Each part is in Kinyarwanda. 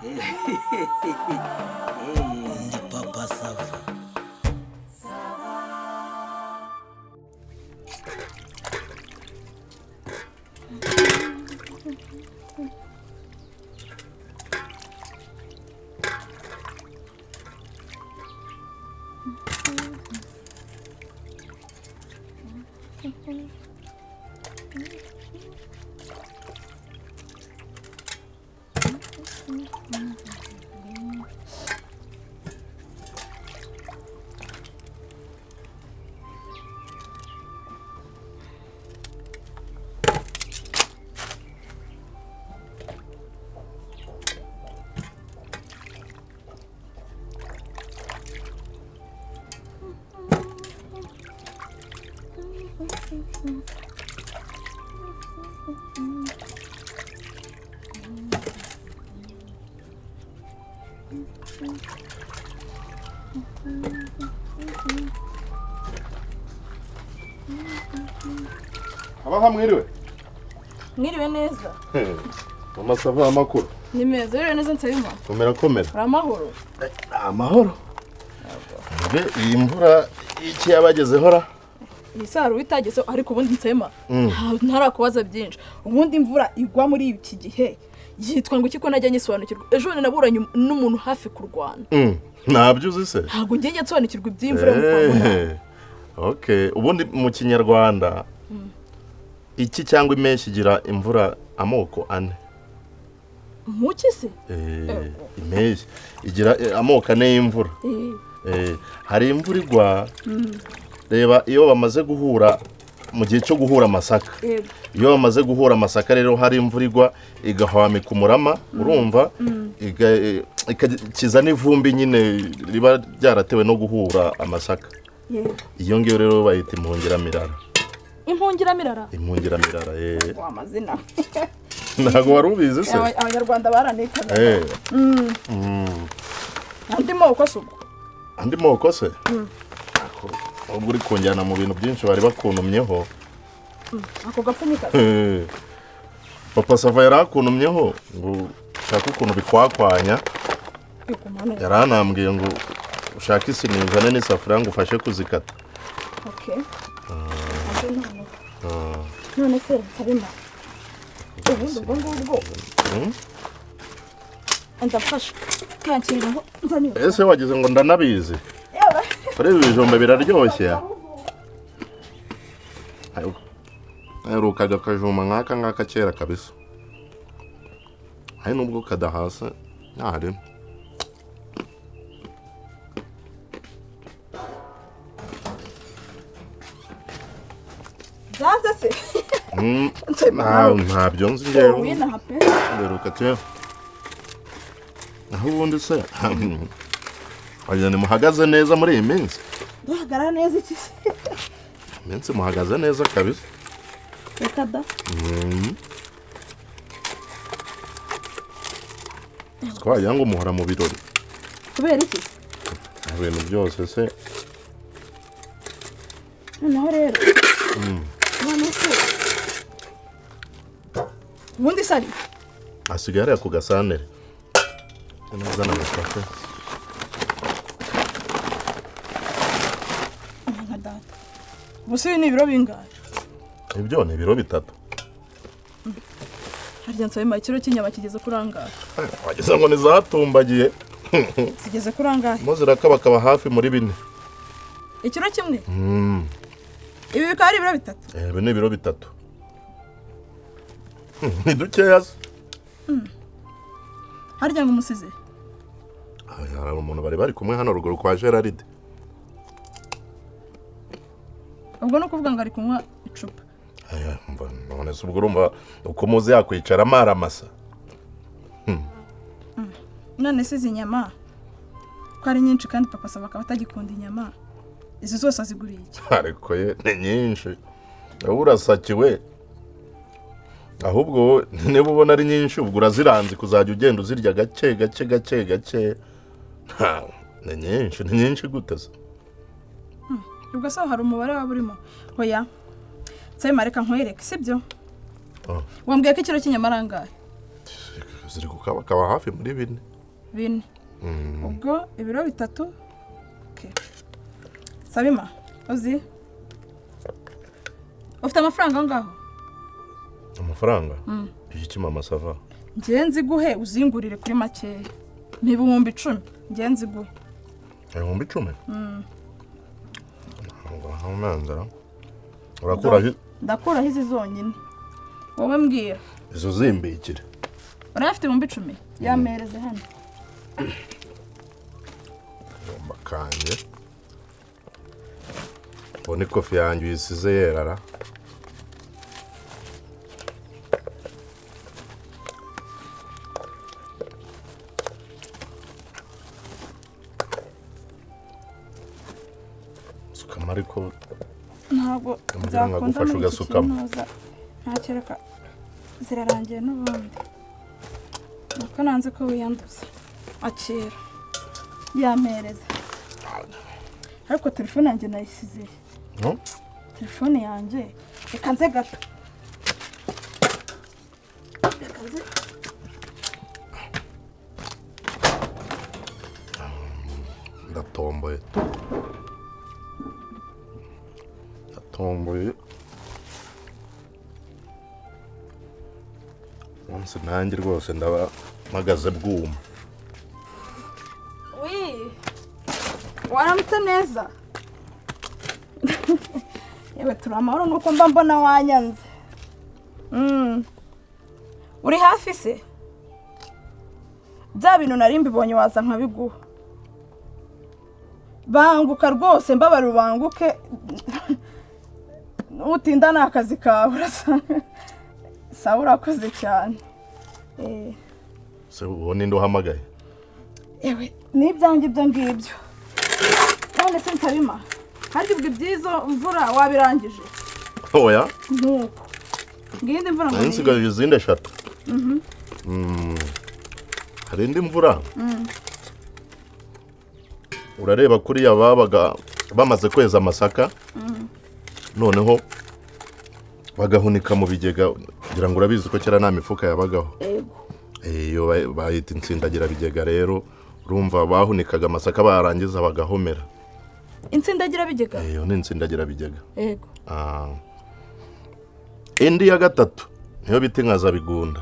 Ndi Papa Sava. Abaha mwiriwe? Mwiriwe neza. Mama Sava, amakuru? Ni meza, wiriwe neza Nsabima. Komera komera. Uri amahoro? Amahoro. Mbe iyi mvura iki yabagezeho ra? Iyi saro itagezeho, ariko ubundi Nsabima ntarakubaza byinshi. Ubundi imvura igwa muri iki gihe yitwa ngo iki ko najya nyisobanukirwa. Ejo bundi naburanye n'umuntu hafi kurwana. Ntabyo uzi se? Ntabwo njye nsobanukirwa iby'imvura mu kwa munani. Okay, ubundi mu Kinyarwanda iki cyangwa impeshyi igira imvura amoko ane. Muki se? Impeshyi igira amoko ane y'imvura. Hari imvura igwa, reba iyo bamaze guhura mu gihe cyo guhura amasaka. Iyo bamaze guhura amasaka rero hari imvura igwa igahwamika umurama, urumva, ikakiza n'ivumbi nyine riba ryaratewe no guhura amasaka. Iyo ngiyo rero bayita impungiramirara. Impungiramirara? Impungiramirara, eh. Wa mazina. Ntabwo wari ubizi se? Abanyarwanda baranekaga. Andi moko se ubwo? Andi moko se? Ubwo uri kunjyana mu bintu byinshi bari bakuntumyeho. Ako gapfunyika. Papa Sava yarakuntumyeho ngo ushake ukuntu bikwakwanya. Yaranambwiye ngo ushake isiniza n'isafuriya ngo ufashe kuzikata. Okay. None se Nsabima, ubundi ubwo ngubwo ndafasha kanshinga ngo nzanire. Ese wagize ngo ndanabizi? Kuri ibi bijumba biraryoshye. Aherukaga akajuma nk'aka ngaka kera kabisa. Hari nubwo kadahasa ntari. Byanze se? Ntabyo nzi njyewe. Mberuka kera. Aho ubundi se wagira ni muhagaze neza muri iyi minsi? Duhagarara neza iki se? Iminsi muhagaze neza kabisa. Reka da. Twagira ngo muhora mu birori. Kubera iki? Ibintu byose se. Noneho rero. None se ubundi sari asigaye ariya ku gasantere. Nazana amufashe. Nka data. Ubu ni ibiro bingahe? Ibyo ni ibiro 3. Harya Nsabima, ikiro cy'inyama kigeze kuri angahe? Wagize ngo nizatumbagiye. Zigeze kuri angahe? Mo zirakabakaba hafi muri 4. Ikiro kimwe? Ibi bikaba ari ibiro 3. Ibi ni ibiro 3. Ni dukeya se. Harya ngo umusize? Hari umuntu bari kumwe hano ruguru kwa Gerard. Ubwo no kuvuga ngo ari kunywa icupa. Aya, mva none se ubwo urumva uko muzi yakwicara amaramasa. None se izi nyama ko ari nyinshi kandi Papa Sava akaba atagikunda inyama, izi zose aziguriye iki? Ariko ye ni nyinshi. Urasakiwe. Ahubwo niba ubona ari nyinshi ubwo uraziranze kuzajya ugenda uzirya gake gake gake gake. Ni nyinshi, ni nyinshi gute se? Ubwo se hari umubare waba urimo? Oya. Nsabima, reka nkwereke, sibyo? Wambwiye ko ikiro cy'inyama ari angahe? Ziri kukabakaba hafi muri 4. 4. Ubwo ibiro 3. Okay. Sabima, uzi? Ufite amafaranga ngaho? Amafaranga? Iki mama sava? Ngenzi guhe uzingurire kuri makeya. Ni 10,000. Ngenzi guhe. 10,000? Ngo urakura ndakura hizi zonyine. Wowe mbwira. Izo zimbikire. Urafite 10,000? Yamereze hano. Ngomba kanje. Bone kofi yanjye uyisize yerara. Sukama ariko ntabwo byakunda ugasukamo. Ntakereka zirarangiye n'ubundi. Nuko nanze ko wiyanduza. Akira. Yampereza. Ariko telefone yanjye nayisize. No? Telefone yanjye reka nze gato. Reka nze. Ndatomboye. Ndatomboye. Onse nanjye rwose ndaba mpagaze bwuma. Oui. Waramutse neza. Yewe turamahoro nuko mba mbona wanyanze. Uri hafi se? Bya bintu nari mbibonye waza nkabiguha. Banguka rwose mbabara ubanguke. Utinda nakazi kawe urasanga. Sawa urakoze cyane. Se uwo ninde uhamagaye? Ewe ni ibyanjye ibyo ngibyo. None se Nsabima, harya ubwo ibyizo mvura wabirangije? Oya. Nuko. Ngindi mvura ngo nsigaje izindi 3. Hari indi mvura? Urareba kuriya babaga bamaze kweza amasaka. Noneho bagahunika mu bigega kugira ngo urabizi ko kera nta mifuka yabagaho. Yego. Iyo bayita insindagira bigega rero urumva bahunikaga amasaka barangiza bagahomera. Insindagira bigega? Iyo ni insindagira bigega. Yego. Indi ya 3 niyo bita inkazabigunda.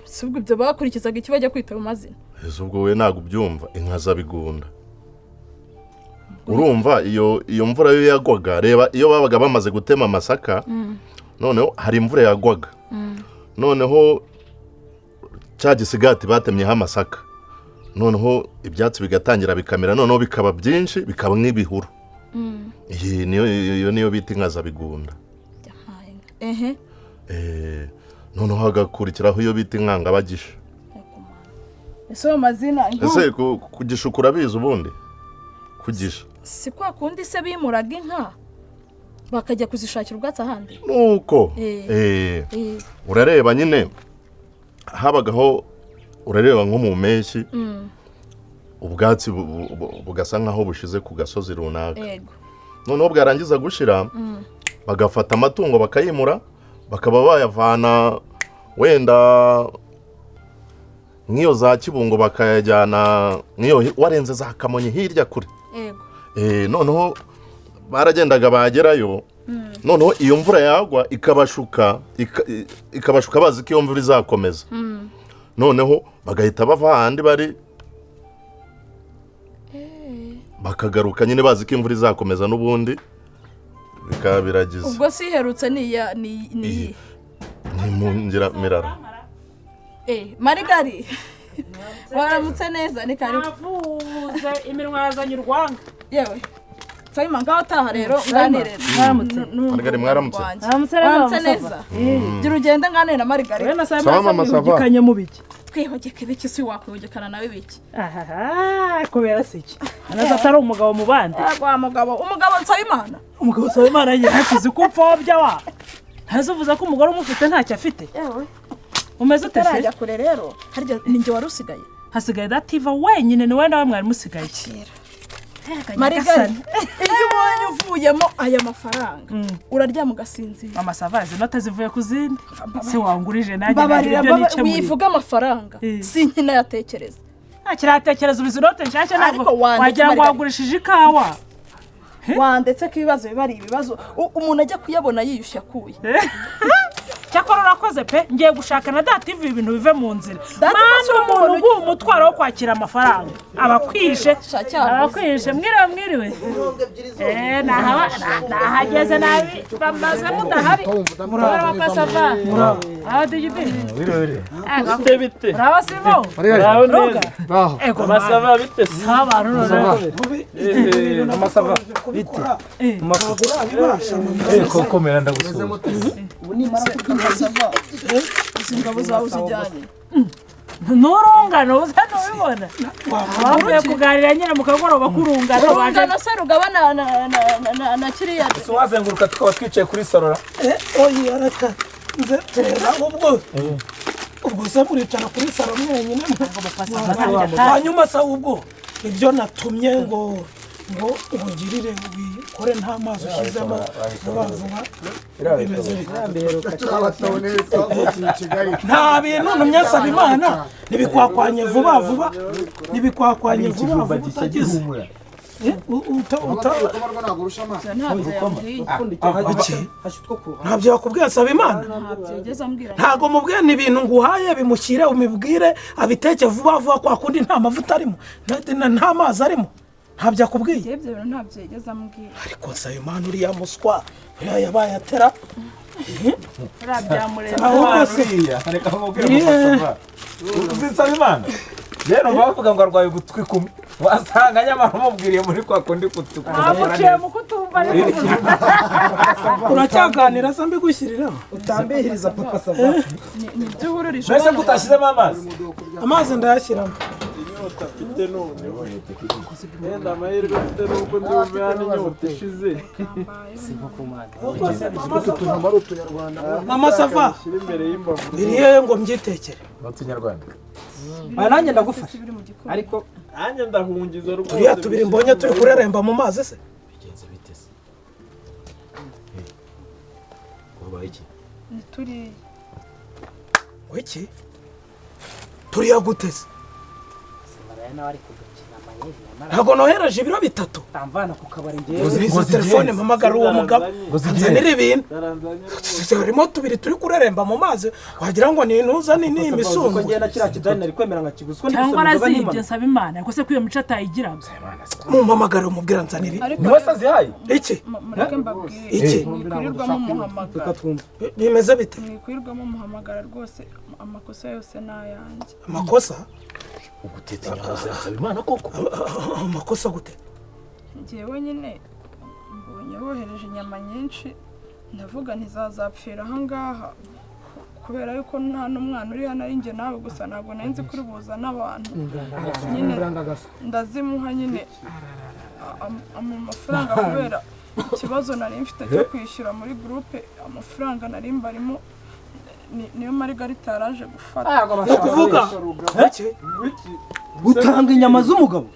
Si ubwo ibyo bakurikizaga iki bajya kwita mu mazina? Ese ubwo we ntago ubyumva inkazabigunda. Urumva iyo mvura yo yagwaga, reba iyo babaga bamaze gutema amasaka, noneho hari imvura yagwaga. Noneho cya gisigati batemyeho amasaka. Noneho ibyatsi bigatangira bikamera, noneho bikaba byinshi bikaba nk'ibihuru. Iyi niyo niyo bita inkazabigunda. Noneho hagakurikiraho iyo bita inkangabagisha. Ese ayo mazina ese kugishukura bizi ubundi? Kugisha. Si kwa kundi se bimuraga inka bakajya kuzishakira ubwatsi ahandi. Nuko urareba nyine habagaho, urareba nko mu mpeshyi ubwatsi bugasa nkaho bushize ku gasozi runaka. Noneho bwarangiza gushira bagafata amatungo bakayimura bakaba bayavana wenda nk'iyo za Kibungo bakayajyana nk'iyo warenze za Kamonyi hirya kure. Yego. Noneho baragendaga bagerayo. Noneho iyo mvura yagwa ikabashuka ikabashuka bazi ko iyo mvura izakomeza. Noneho bagahita bava ahandi bari bakagaruka nyine bazi ko imvura izakomeza n'ubundi bikaba biragize. Ubwo si iherutse ni ya ni ni mu ngira mirara. Marigari. Waramutse neza ni karibu. Navuze iminwa yazanye urwanga. Yewe. Sayima ngaho taha rero nganire. Mwaramutse. Marigari mwaramutse. Mwaramutse neza. Gira ugende nganire na Marigari. Sawa mama sava. Mu biki? Twihogeke biki si wakwihogekana nawe biki? Ahaha kubera siki. Anaza atari umugabo mu bandi. Agwa mugabo, umugabo Nsabimana. Umugabo Nsabimana yakize ko upfobya wa. Ntazuvuza ko umugore umufite ntacyo afite. Yewe. Umeze ute se? Utarajya kure rero. Harya ninjye wari usigaye. Hasigaye dativa wenyine ni we nawe mwari musigaye. Akira. Marigari, iyo ubonye uvuyemo aya mafaranga uraryama ugasinzira. Mama Sava, izi note zivuye ku zindi se wangurije nanjye Mbabarira, nabyo nikemuriye. Wivuga amafaranga sinkinayatekereza. Kiratekereza ubu izi note nshyashya ntabwo Ariko wanditse wagira ngo Marigari. wagurishije ikawa. Wandetse ko ibibazo biba ari ibibazo, umuntu ajya kuyabona yiyushye akuye. Cyakora urakoze pe, ngiye gushaka na Dative ibintu bive mu nzira. Dative Mana, si umuntu umuntu uguha umutwaro wo kwakira amafaranga abakwishe, Shaka. Abakwishe. Mwiriwe, mwiriwe. Nahageze nabi bamaze mudahari. Muraba Papa Sava. Aho digidi. Bite bite? Muraba Simo. Muraho Ruga. neza. Ego. Amasava bite se? Abantu noneho. Amasava kubikora ntabwo urabibasha. Komera, ndagusuhuza. Sava, izi ngabo zawe uzijyanye. N'urungano uza ntubibona. Bavuye kuganira nyine mu kagoroba k'urungano baje. Urungano se rugabana na kiriya. Ese wazenguruka tukaba twicaye kuri sarora? Oya, reka nze tureba ubwo ubwo se muricara kuri saro mwenyine? Hanyuma se ubwo ibyo natumye ngo ubugirire ubikore nta mazi ushyizemo vuba vuba bimeze bite? Nta bintu ntumye nsaba Imana ntibikwakwanye vuba vuba, ntibikwakwanye vuba vuba utagize. Ntabyo yambwiye. Iki ntabyo yakubwiye nsaba Imana? Ntabyo yigeze ambwira. Ntabwo mubwiye, ni ibintu nguhaye, bimushyire umubwire abiteke vuba vuba kwa kundi nta mavuta arimo, nta mazi arimo. Ntabyo akubwiye? Njyewe ibyo bintu ntabyo yigeze ambwira. Ariko nsaba Imana, uriya muswa uriya yabaye atera. Buriya byamurenze. Ahubwo se Uriya reka nkubwire, Papa Sava, uzi nsaba Imana rero bavuga ngo arwaye ugutwi kumwe, wasanga nyamara umubwiriye muri kwa kundi Amuciye mu kutumva ariko. Uracyaganira se mbigushyiriraho? Utambihiriza Papa Sava. Ni ibyo uhururije. Mbese ko utashyizemo amazi? Amazi ndayashyiramo. Inyota mfite noneho. Wenda amahirwe mfite nuko ndi buve hano inyota ishize. Mama Sava, Shyira imbere y'imbavu. biriye ngo mbyitekere. Utunyarwanda. Aya nanjye ndagufasha ariko. Nanjye ndahungiza rwose. Turiya tubiri mbonye turi kureremba mu mazi se? Bigenze bite se? Wabaye iki? Ni turiya. Wiki turiya guteze? Maraya nawe ari kugakina amayeri nyamara. Ntabwo nohereje ibiro 3. Tamvana ku kabari ngewe. Izo telefone mpamagara uwo mugabo anzanira ibintu. Ndaranzanye rwose. Harimo tubiri turi kureremba mu mazi wagira ngo ni intuza ni Uko imisundwe. ngenda kiriya kidani nari kwemera nkakiguza uko ndi Cyangwa gusoma inzoga arazibye n'impanuka. nsaba Imana ariko se ko iyo mico atayigiraga. Mumpamagare umubwira nzanire. Ariko Ni wese azihaye? Iki mureke mbabwire. Iki? Mwikwirirwamo muhamagara. Reka twumve. Bimeze bite? Mwikwirirwamo muhamagara rwose, amakosa yose ni ayanjye. Amakosa? Ugutetse inyama za Nsabimana koko? Amakosa gute? Njyewe nyine mbonye bohereje inyama nyinshi, ndavuga ntizazapfira ahangaha kubera yuko nta n'umwana uri hano ari njye nawe gusa, ntabwo nari nzi kuri buza n'abantu nyine, ndazimuha nyine amafaranga kubera ikibazo nari mfite cyo kwishyura muri gurupe amafaranga nari mbarimo, niyo Marigarita yaraje gufata. Ni ukuvuga iki? Gutanga inyama z'umugabo.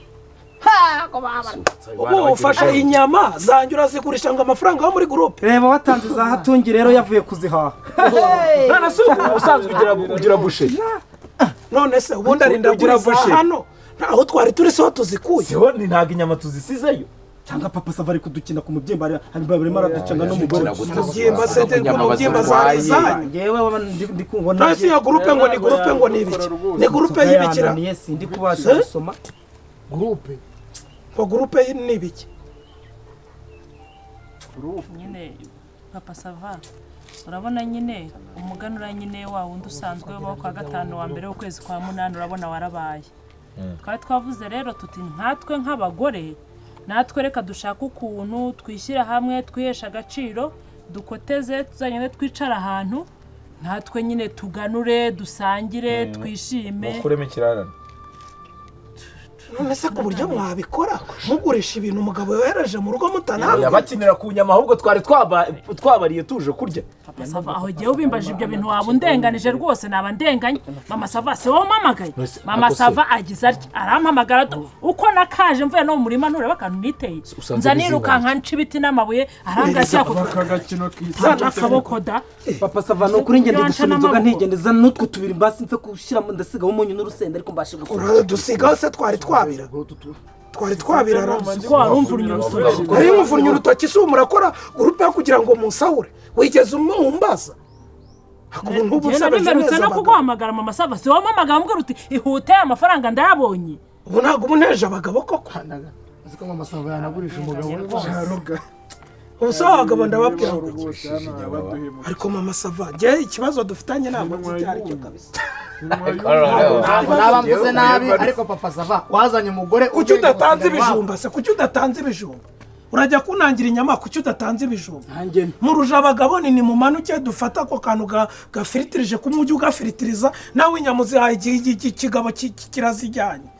Ubu ufashe inyama zanjye urazigurisha ngo amafaranga yo muri gurupe? Reba watanze za Hatungi rero yavuye kuzihaha. None se usanzwe ugira bushe? None se ubundi arinda Ugira guriza bushe. hano aho twari turi siho tuzikuye? Siho ni ntabwo inyama tuzisizeyo. Cyangwa Papa Sava ari kudukina ku mubyimba barimo araducanga n'umugore. Umubyimba se umubyimba zari zanyu? Ngewe ndi kubona. None se iyo gurupe ngo ni gurupe ngo ni ibiki? Ni gurupe y'ibikira? Yananiye sindi kubasha gusoma. Gurupe. Ngo gurupe ni ibiki? Nyine Papa Sava, urabona nyine umuganura nyine wa wundi usanzwe ubaho kwa gatanu wa mbere w'ukwezi kwa munani, urabona warabaye. Twari twavuze rero tuti nkatwe nk'abagore natwe reka dushake ukuntu twishyira hamwe twihesha agaciro, dukoteze tuzagende twicara ahantu natwe nyine tuganure dusangire twishime. Mukuremo ikirarane. None se ku buryo mwabikora mugurisha ibintu umugabo yohereje mu rugo mutanabwe? Bakinira ku nyama, ahubwo twari twabariye tuje kurya. Papa Sava, aho igihe ubimbaje ibyo bintu waba undenganije rwose, naba ndenganye. Mama Sava, si wowe umpamagaye? Mama Sava agize atya arampamagara, uko nakaje mvuye no mu murima ntureba akantu niteye, nza nirukanka nca ibiti n'amabuye, arambwira ati akaboko da. Papa Sava, ni ukuri ngende gusoma inzoga ntigendeza n'utwo tubiri mbasi mfe gushyiramo, ndasigaho umunyu n'urusenda, ariko mbashe gusoma. Dusigaho se twari twabira, twari twabirara. Ko warumvunnye urutoki? Nari nkuvunnye urutoki? Si murakora gurupe kugira ngo munsahure? Wigeze umumbaza? Nari no kuguhamagara Mama Sava, si wowe umpamagara umbwira uti ihute amafaranga ndayabonye? Ubu ntabwo ubu abagabo koko. Uziko Mama Sava yanagurisha umugabo we. Ubu se abagabo ndababwira ngo, ariko Mama Sava, njye ikibazo dufitanye ntabwo nzi icyo ari cyo kabisa. Ntabwo naba mvuze nabi, ariko Papa Sava wazanye umugore. Kuki udatanze ibijumba se? Kuki udatanze ibijumba? Urajya kunangira inyama, kuki udatanze ibijumba? Muruje abagabo ni mumanuke dufata ako kantu gafiritirije kumujyi ugafiritiriza, nawe inyama uzihaye ikigabo kirazijyanye.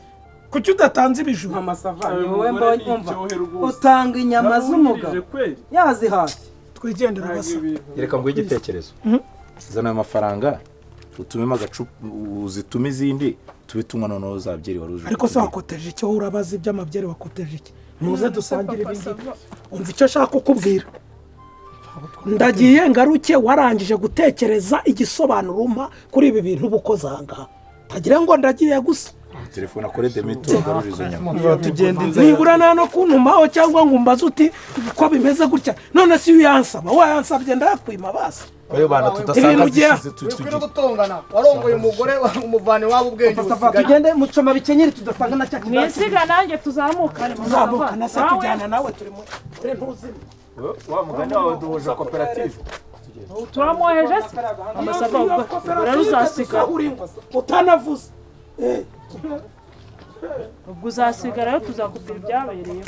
Kuki udatanze ibijumba? Mama Sava, ni wowe mbonye umva utanga inyama z'umugabo yazihashye. Twigendera basa. Reka nguhe igitekerezo. Zana ayo mafaranga utumemo agacupa, uzitume izindi tube tunywa, noneho zabyeri wari uje. Ariko se wakoteje icyo urabaza iby'amabyeri, wakoteje iki? Muze dusangire ibindi. Umva icyo ashaka kukubwira. Ndagiye ngaruke warangije gutekereza igisobanuro umpa kuri ibi bintu ubukoze aha ngaha. Tagira ngo ndagiye gusa. Telefone akore demito ugarure izo nyama. Tugenda inzara. Nibura nta no kuntumaho cyangwa ngo umbaze uti ko bimeze gutya. None si uyansaba, wayansabye ndayakwima basi. Ayo bana tudasanga zishize tugira gutongana. Warongoye umugore umuvane wabo ubwenge busigaye. Tugende mucoma bikenyeri tudasanga na cya kibazo. Mwisiga nanjye tuzamukane. Tuzamukana se tujyana nawe turi muri ntuzime. Wa mugani wawe duhuje koperative. Turamwoheje se? Mama Sava, uraruzasiga utanavuze. Ubwo uzasigara yo tuzakubwira ibyabereye.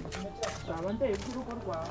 Nzaba ndeba iby'urugo rwawe.